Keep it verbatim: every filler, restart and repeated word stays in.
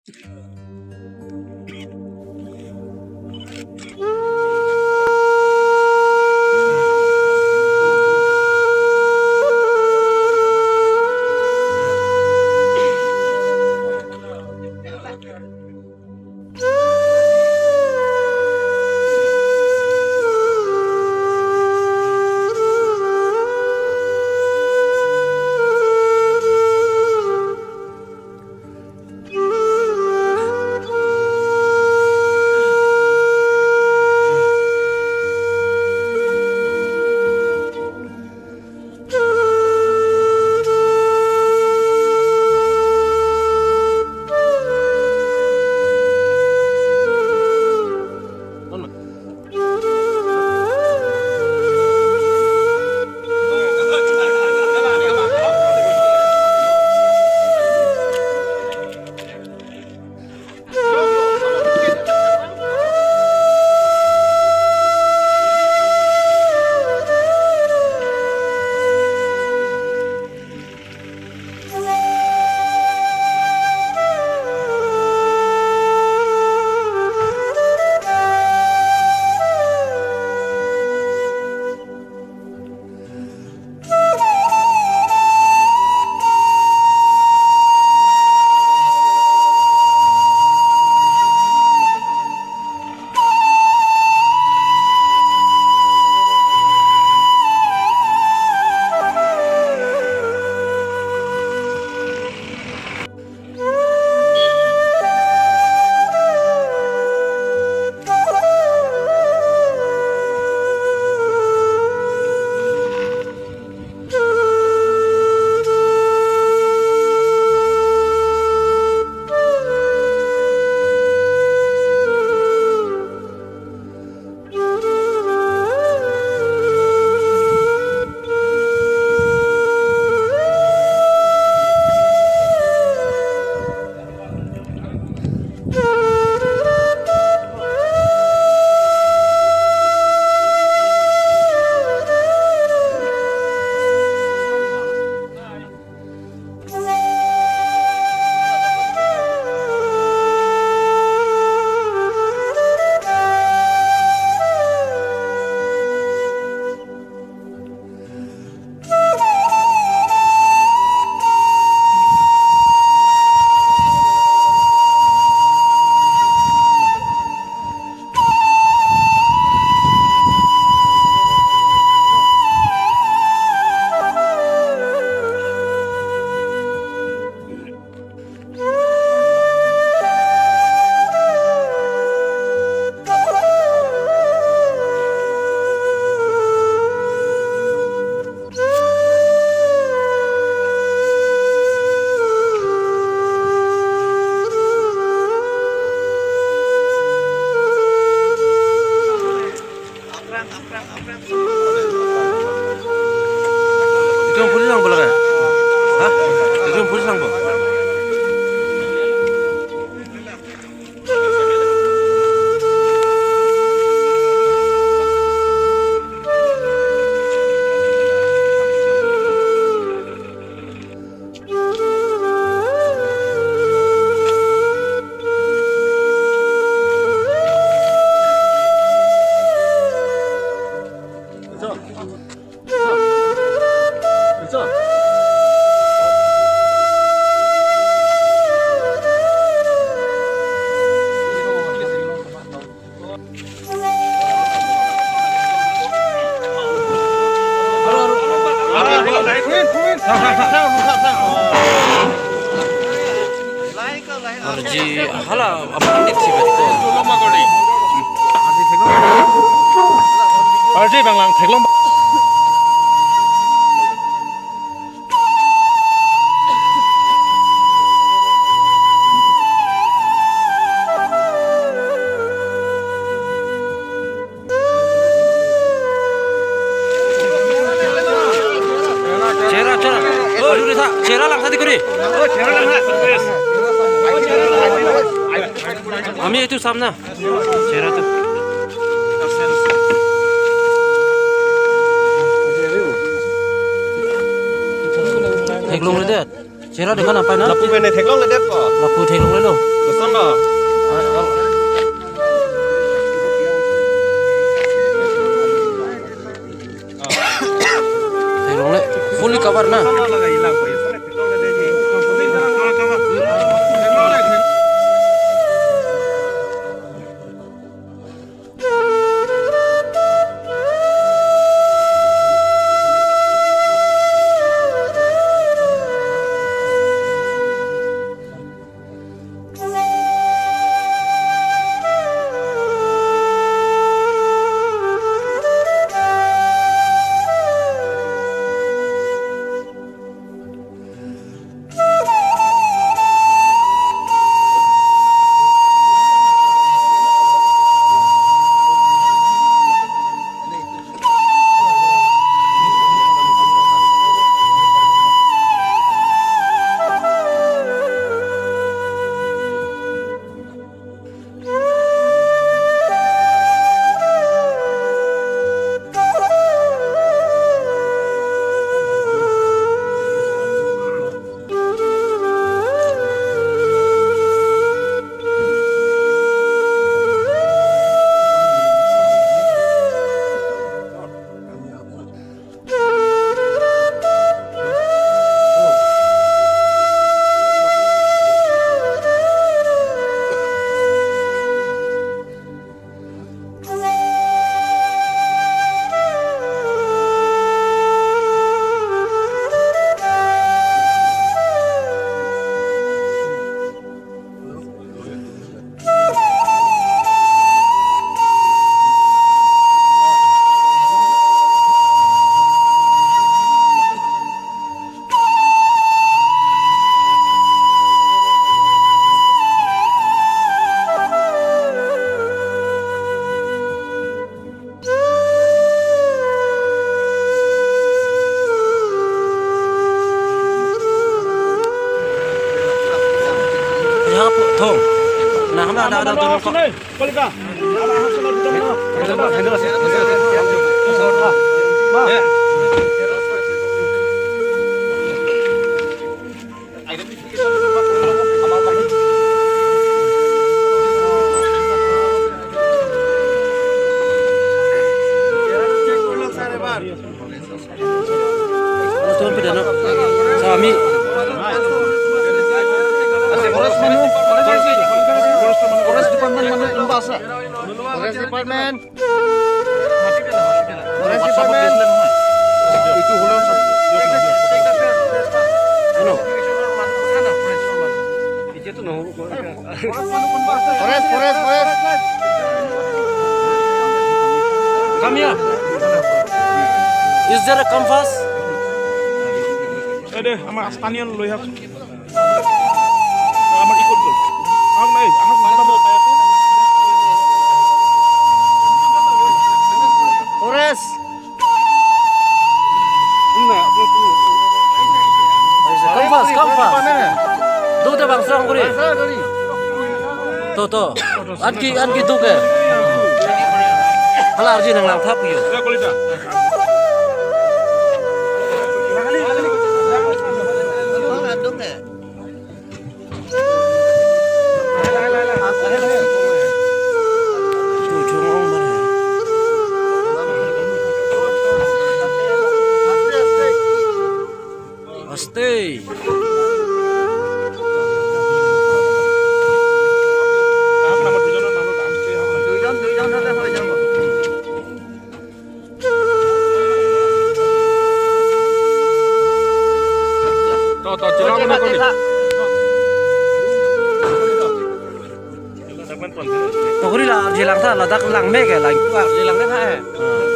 Itum police lang bola ka? Hah? Itum police lang bo? Arji hala apa tip si beri ko. Arji bang lang theklong. Chera, chera. Oh, dulu sa, chera lang sa di kuri. Ami itu samna. Chera tu. Theklongledet. Chera dekhan apai na? Lapu mene theklongledet ko. Lapu theklonglelo. Koso Thong. Nah, nah, nah, nah, nah, nah, nah, nah. Forest department mane, forest department. Forest department. Forest, forest, forest. Come here. Is there a compass? Ede, ama stanion loiha. Forest. Compass, compass. Dute bang serang kuri. To, to. Anke, anke dute. Hala arje nanglang thap yo. Aste. To, to, jilang mane koni. To kuri la, jilang ta, ladak langme ke, lang, jilang ta, eh.